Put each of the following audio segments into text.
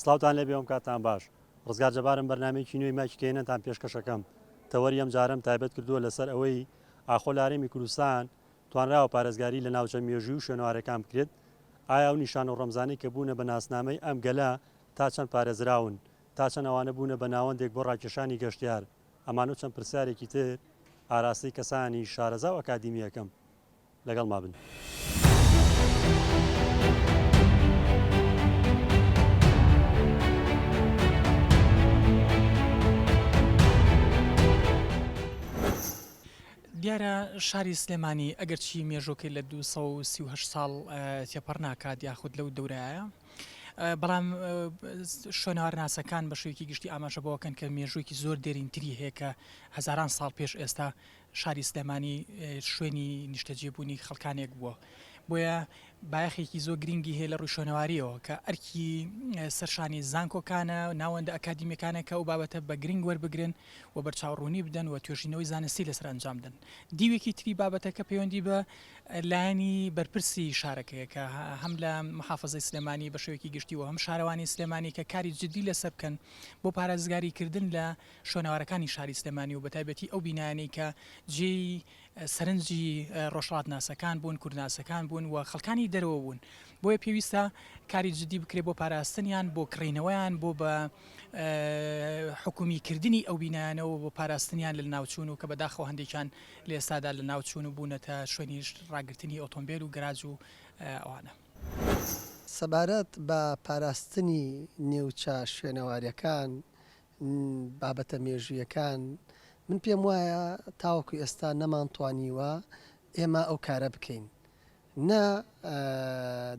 سڵاوتان لێبێ ئەم کاتان باش ڕزگار جەبارم بەرنامەیەکی نوێی مایکی کەینەتان پێشکەشەکەم تەوەری ئەم جارەم تایبەت کردووە لەسەر ئەوەی ئاخۆ لە هەرێمی کوردستان توانراوە پارێزگاری لە ناوچە مێژووی و شوێنەوارەکان بکرێت؟ ئایا ئەو نیشانە و ڕەمزانەی کە بوونە بە ناسنامەی ئەم گەلە تا چەند پارێزراون؟ تا چەند ئەوانە بوونە بە ناوەندێک بۆ ڕاکێشانی گەشتیار؟ ئەمانە و چەند پرسیارێکی تر ئاراستەی کەسانی شارەزا و ئەکادیمی ئەکەم. لەگەڵما بن. دیارە شاری سلێمانی ئەگەرچی مێژووەکەی لە 238 ساڵ تێپەڕ ناکات یاخود لەو دەورایە بەڵام شوێنەوارناسەکان بە شێوەیەکی گشتی ئاماژە بەوەکەن کە مێژوویەکی زۆر دێرینتری هەیە کە هەزاران ساڵ پێش ئێستا شاری سلێمانی شوێنی نیشتەجێبوونی خەڵکانێک بووە بۆیە بایەخێکی زۆر گرنگی هەیە لە ڕووی شوێنەواریەوە کە ئەرکی سەرشانی زانکۆکانە ناوەندە ئەکادیمیەکانە کە ئەو بابەتە بە گرنگ وەربگرن و بەرچاوڕوونی بدەن و توێژینەوەی زانستی لەسەر ئەنجام بدەن. دیوێکی تری بابەتەکە پەیوەندی بە لایەنی بەرپرسی شارەکەیە کە هەم لە محافەزەی سلێمانی بە شێوەیەکی گشتی و هەم شارەوانی سلێمانی کە کاری جدی لەسەر بکەن بۆ پارێزگاری کردن لە شوێنەوارەکانی شاری سلێمانی و بەتایبەتی ئەو بینایانەی کە جێی سەرنجی ڕۆژهەڵاتناسەکان بوون، کوردناسەکان بوون و خەڵکانی دەرەوە بوون. بۆیە پێویستە کاری جدی بکرێت بۆ پاراستنیان، بۆ کڕینەوەیان، بۆ بە حکومی کردنی ئەو بینایانە و بۆ پاراستنیان لە لەناوچوون و کە بەداخەوە هەندێکیان لە ئێستادا لەناوچوون و بوونەتە شوێنی ڕاگرتنی ئۆتۆمبێل و گەراج و ئەوانە. سەبارەت بە پاراستنی نێوچە شوێنەواریەکان بابەتە مێژوویەکان، من پێم وایە تاوەکو ئێستا نەمانتوانیوە ئێمە ئەو کارە بکەین، نە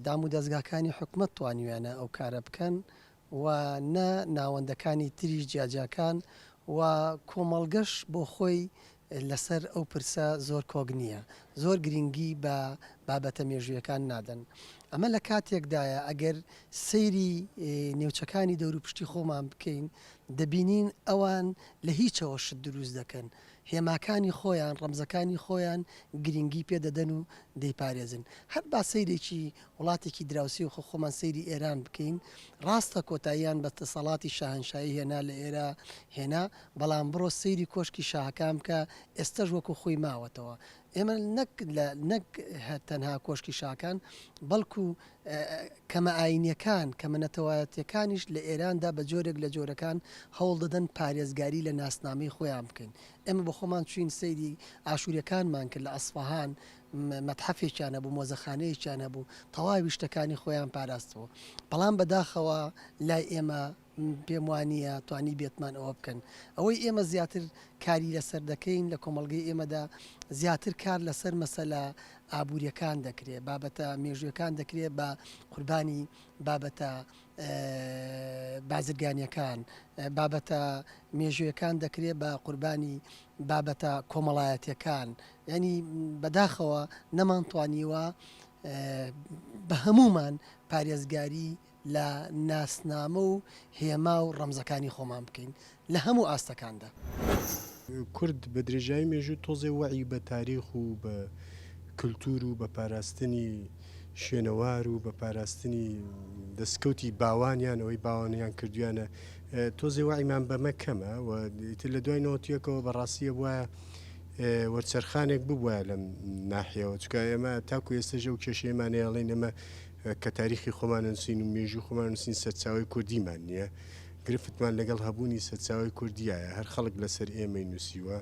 دامودەزگاکانی حکومەت توانیویانە ئەو کارە بکەن و نە ناوەندەکانی تریش جیاجیاکان و کۆمەڵگەش بۆ خۆی لەسەر ئەو پرسە زۆر کۆک نییە، زۆر گرینگی بە بابەتە مێژوویەکان نادەن. ئەمە لە کاتێکدایە ئەگەر سەیری نێوچەکانی دەوروپشتی خۆمان بکەین، دەبینین ئەوان لە هیچەوە شت دروست دەکەن، هێماکانی خۆیان، ڕەمزەکانی خۆیان گرینگی پێ دەدەن و دەیپارێزن. هەر با سەیرێکی وڵاتێکی دراوسێ و خۆ خۆمان سەیری ئێران بکەین، ڕاستە کۆتاییان بە دەسەڵاتی شاهەنشایی هێنا لە ئێرا هێنا، بەڵام بڕۆ سەیری کۆشکی شاهەکان بکە ئێستەش وەکو خۆی ماوەتەوە. ئێمە نەک لە نەک هەر تەنها کۆشکی شاکان بەڵکو کەمە ئاینیەکان، کەمە نەتەوایەتیەکانیش لە ئێراندا بە جۆرێک لە جۆرەکان هەوڵ دەدەن پارێزگاری لە ناسنامەی خۆیان بکەین. ئێمە بە خۆمان چوین سەیری ئاشوریەکانمان کرد لە ئەسفەهان مەتحەفێکیان هەبوو، مۆزەخانەیەکیان هەبوو، تەواوی شتەکانی خۆیان پاراستبوو. بەڵام بەداخەوە لای ئێمە پێم وانییە توانیبێتمان ئەوە بکەن. ئەوەی ئێمە زیاتر کاری لەسەر دەکەین لە کۆمەڵگەی ئێمەدا زیاتر کار لەسەر مەسەلە ئابوورییەکان دەکرێ، بابەتە مێژوویەکان دەکرێ بە قوربانی بابەتە بازرگانییەکان، بابەتە مێژوویەکان دەکرێ بە قوربانی بابەتە کۆمەڵایەتییەکان. یانی بەداخەوە نەمانتوانیوە بە هەموومان پارێزگاری لە ناسنامە و هێما و ڕەمزەکانی خۆمان بکەین لە هەموو ئاستەکاندا. کورد بە درێژایی مێژوو تۆزێ وەعی بە تاریخ و بە کلتور و بە پاراستنی شوێنەوار و بە پاراستنی دەستکەوتی باوانیان ئەوەی باوانیان کردویانە تۆزێ وەعیمان بەمە کەمە و ئیتر لە دوای نەوەتیەکەوە بەڕاستیە بوایە وەرچەرخانێک ببوایە لەم ناحیەوە چونکە ئێمە تاکو ئێستەش ئەو کێشەیەمان هەیە ئەڵێین ئێمە کە تاریخی خۆمان نووسین و مێژوو خۆمان نووسین سەرچاوەی کوردیمان نییە گرفتمان لەگەڵ هەبوونی سەرچاوەی کوردیایە هەر خەڵک لەسەر ئێمەی نووسیوە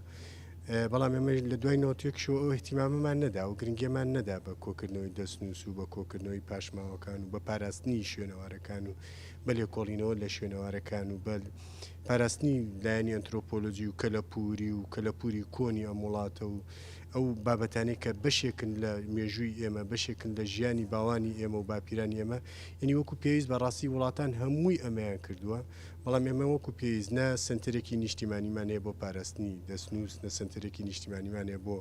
بەڵام ئێمە لە دوای نۆتێکشەوە ئەو اهتیمامەمان نەدا و گرنگیەمان نەدا بە کۆکردنەوەی دەستنووس و بە کۆکردنەوەی پاشماوەکان و بە پاراستنی شوێنەوارەکان و بە لێکۆڵینەوە لە شوێنەوارەکان و بە پاراستنی لایەنی ئەنترۆپۆلۆجی و کەلەپوری و کەلەپوری کۆنی ئەم وڵاتە و ئەو بابەتانەی کە بەشێکن لە مێژووی ئێمە، بەشێکن لە ژیانی باوانی ئێمە و باپیرانی ئێمە، یەنی وەکو پێویست بە ڕاستی وڵاتان هەمووی ئەمەیان کردووە، بەڵام ئێمە وەکو پێویست نە سەنتەرێکی نیشتیمانیمان هەیە بۆ پاراستنی دەستنووس، نە سەنتەرێکی نیشتیمانیمان هەیە بۆ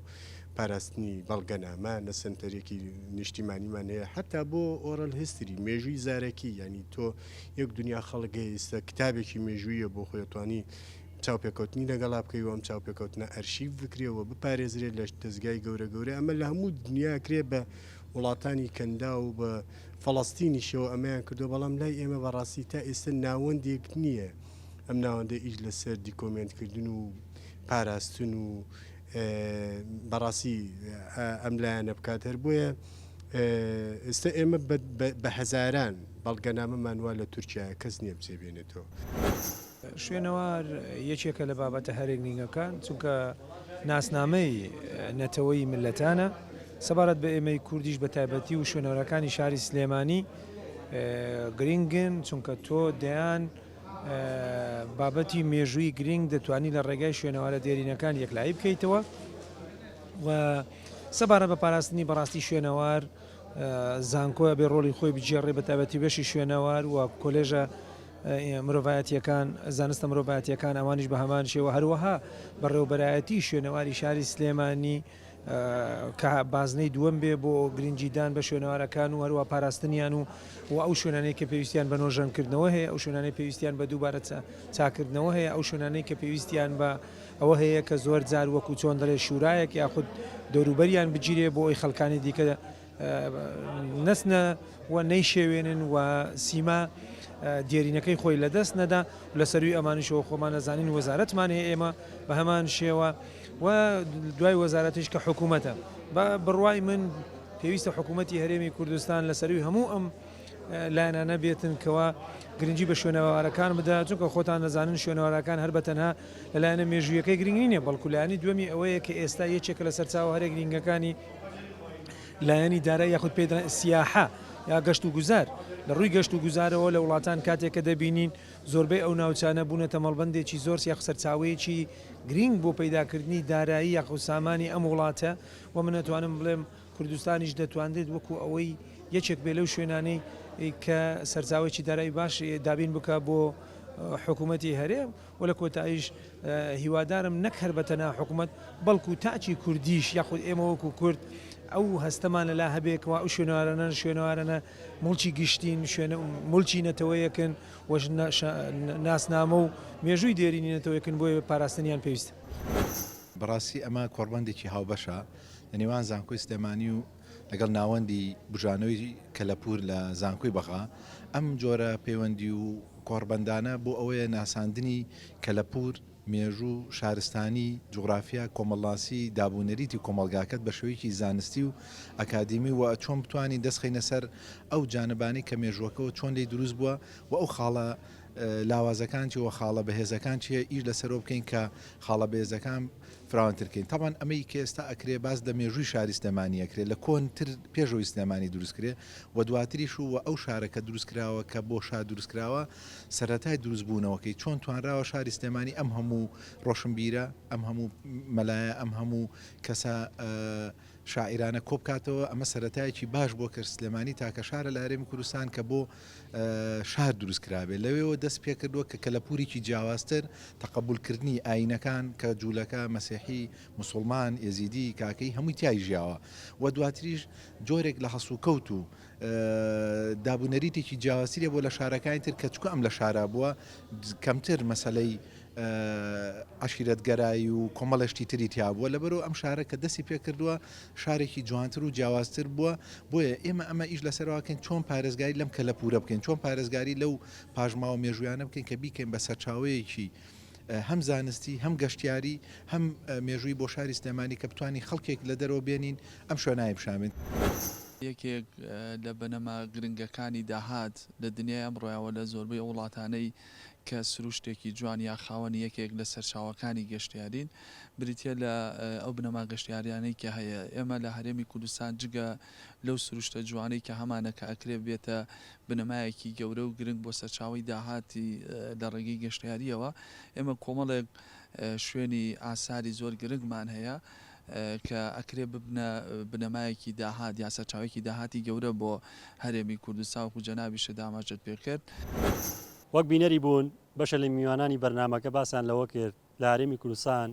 پاراستنی بەڵگەنامە، نە سەنتەرێکی نیشتیمانیمان هەیە حەتا بۆ oral history، مێژووی زارەکی، یانی تۆ یەک دنیا خەڵک هەیە ئیستا کتابێکی مێژوویە بۆ خۆی ئەتوانی چاوپێکەوتنی لەگەڵا بکەی و ئەم چاوپێکەوتنە ئەرشیف بکرێ و بپارێزرێت لە دەزگای گەورە گەورە ئەمە لە هەموو دنیا کرێ بە وڵاتانی کەنداو و بە فەڵەستینیشەوە ئەمەیان کردووە، بەڵام لای ئێمە بەڕاستی تا ئێستا ناوەندێک نییە ئەم ناوەندە ئیش لەسەر دیکۆمێنتکردن و پاراستن و بەڕاستی ئەم لایەنە بکات هەر بۆیە ئێستا ئێمە بە هەزاران بەڵگەنامەمان وا لە تورکیا کەس نییە بچێ بێنێتەوە. شوێنەوار یەکێکە لە بابەتە هەرە گرینگەکان، چونکە ناسنامەی نەتەوەیی میللەتانە، سەبارەت بە ئێمەی کوردیش بە تایبەتی و شوێنەوارەکانی شاری سلێمانی گرینگن، چونکە تۆ دەیان بابەتی مێژووی گرینگ دەتوانی لە ڕێگای شوێنەوارە دێرینەکان یەکلایی بکەیتەوە و سەبارەت بە پاراستنی بەڕاستی شوێنەوار زانکۆ ئەبێ ڕۆڵی خۆی بگێڕێ بە تایبەتی بەشی شوێنەوار و کۆلێژە مرۆڤایەتیەکان زانستە مرۆڤایەتیەکان ئەوانیش بە هەمان شێوە هەروەها بەڕێوبەرایەتی شوێنەواری شاری سلێمانی کە بازنەی دووەم بێ بۆ گرنگیدان بە شوێنەوارەکان و هەروە پاراستنیان و و ئەو شوێنانەی کە پێویستیان بە نۆژەنکردنەوە هەیە ئەو شوێنانەی پێویستیان بە دووبارە چاکردنەوە هەیە ئەو شوێنانەی کە پێویستیان بە ئەوە هەیە کە زۆر جار وەکو چۆن دەڵێ شورایەک یاخود دەوروبەریان بگیرێ بۆ ئەوی خەڵکانی دیکە نەچنە و نەیشێوێنن و سیما دێرینەکەی خۆی لەدەست نەدا و لە سەروی ئەمانیشەوە خۆمان ئەزانین وەزارەتمان هەیە ئێمە بە هەمان شێوە و دوای وەزارەتیش کە حکوومەتە بە بڕوای من پێویستە حکوومەتی هەرێمی کوردستان لە سەروی هەموو ئەم لایەنانە بێتن کەوا گرنگی بە شوێنەوارەکان بدا چونکە خۆتان دەزانن شوێنەوارەکان هەر بە تەنها لە لایەنە مێژوویەکەی گرنگ نییە بەڵکو لایەنی دووەمی ئەوەیە کە ئێستا یەکێکە لە سەرچاوە هەرە گرنگەکانی لایەنی دارایی یاخود پێی دەڵێن سیاحە یا گەشت و گوزار لە ڕووی گەشت و گوزارەوە لە وڵاتان کاتێک کە دەبینین زۆربەی ئەو ناوچانە بوونەتە مەڵبەندێکی زۆر یاخود سەرچاوەیەکی گرینگ بۆ پەیداکردنی دارایی یاخود سامانی ئەم وڵاتە و من ئەتوانم بڵێم کوردستانیش دەتوانرێت وەکو ئەوەی یەکێک بێ لەو شوێنانەی کە سەرچاوەیەکی دارایی باش دابین بکا بۆ حکوومەتی هەرێم و لە کۆتاییش هیوادارم نەک هەر بە تەنها حکوومەت بەڵکو تاکی کوردیش یاخود ئێمە وەکو کورد ئەو هەستەمان لەلا هەبێ کەوا ئەو شوێنەوارانە شوێنەوارانە موڵکی گشتین شوێنە موڵکی نەتەوەیەکن و ناسنامە و مێژووی دێرینی نەتەوەیەکن بۆیە پاراستنیان پێویستە. بەڕاستی ئەمە کۆڕبەندێکی هاوبەشە لە نێوان زانکۆی سلێمانی و لەگەڵ ناوەندی بوژانەوەی کەلەپوور لە زانکۆی بەغا، ئەم جۆرە پەیوەندی و کۆڕبەندانە بۆ ئەوەیە ناساندنی کەلەپوور، مێژوو، شارستانی، جوغرافیا، کۆمەڵناسی، دابونەریتی کۆمەڵگاکەت بە شێوەیەکی زانستی و ئەکادیمی و چۆن بتوانین دەست خەینە سەر ئەو جانبانەی کە مێژووەکەوە چۆن لێی دروست بووە و ئەو خاڵە لاوازەکان چی و خاڵە بەهێزەکان چییە ئیش لەسەرەوە بکەین کە خاڵە بەهێزەکان فراوانتر کەین تەبعەن ئەمەی کە ئێستا ئەکرێ باس لە مێژووی شاری سلێمانی ئەکرێ لە کۆن تر پێش ئەوەی سلێمانی دروست کرێ و دواتریش و ئەو شارە کە دروست کراوە کە بۆ شار دروست کراوە سەرەتای دروست بوونەوەکەی چۆن توانراوە شاری سلێمانی ئەم هەموو ڕۆشنبیرە ئەم هەموو مەلایە ئەم هەموو کەسە شاعیرانە کۆبکاتەوە، ئەمە سەرەتایەکی باش بووە کە سلێمانی تاکە شارە لە هەرێمی کوردستان کە بۆ شار دروست کرابێت، لەوێوە دەست پێکردووە کە کەلەپوورێکی جیاوازتر تەقەبولکردنی ئایینەکان کە جوولەکە، مەسیحی، موسوڵمان، ئێزیدی، کاکەیی هەمووی تیای ژیاوە و دواتریش جۆرێک لە هەڵسوکەوت و دابونەریتێکی جیاوازتری هەبووە لە شارەکانی تر کە چونکە ئەم لە شارا بووە کەمتر مەسەلەی عەشیرەتگەرایی و کۆمەڵێ شتی تری تیا بووە، لەبەرئەوە ئەم شارە کە دەستی پێکردووە شارێکی جوانتر و جیاوازتر بووە، بۆیە ئێمە ئەمە ئیش لەسەرەوە کەین چۆن پارێزگاری لەم کەلەپوورە بکەین، چۆن پارێزگاری لەو پاشماوە مێژوویانە بکەین کە بیکەین بە سەرچاوەیەکی هەم زانستی هەم گەشتیاری هەم مێژووی بۆ شاری سلێمانی کە بتوانین خەڵکێک لە دەرەوە بێنین ئەم شوێنایە پیشان بێن. یەکێک لە بنەما گرنگەکانی داهات لە دنیای ئەمڕۆیەوە لە زۆربەی ئەو وڵاتانەی کە سروشتێکی جوان یا خاوەنی یەکێک لە سەرچاوەکانی گەشتیارین بریتیە لە ئەو بنەما گەشتیاریانەی کە هەیە ئێمە لە هەرێمی کوردستان جگە لەو سروشتە جوانەی کە هەمانە کە ئەکرێ بێتە بنەمایەکی گەورە و گرنگ بۆ سەرچاوەی داهاتی لە ڕێگەی گەشتیاریەوە ئێمە کۆمەڵێک شوێنی ئاساری زۆر گرنگمان هەیە کە ئەکرێ ببنە بنەمایەکی داهات یا سەرچاوەیەکی داهاتی گەورە بۆ هەرێمی کوردستان وەکو جەنابیشت ئاماژەت پێکرد. وەک بینەری بوون، بەشێ لە میوانانی بەرنامەکە باسیان لەوە کرد، لە هەرێمی کوردستان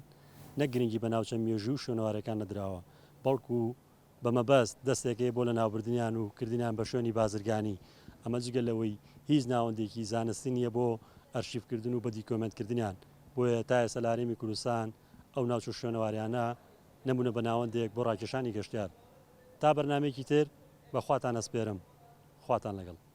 نەک گرنگی بە ناوچە مێژووی و شوێنەوارەکان نەدراوە، بەڵکو بە مەبەست دەستێک هەیە بۆ لەناوبردنیان و کردنیان بە شوێنی بازرگانی، ئەمە جگە لەوەی هیچ ناوەندێکی زانستی نییە بۆ ئەرشیفکردن و بە دیکۆمێنتکردنیان، بۆیە تا ئێستا لە هەرێمی کوردستان ئەو ناوچە شوێنەواریانە نەبوونە بە ناوەندێک بۆ ڕاکێشانی گەشتیار. تا بەرنامەیەکی تر. بە خواتان ئەسپێرم. خواتان لەگەڵ.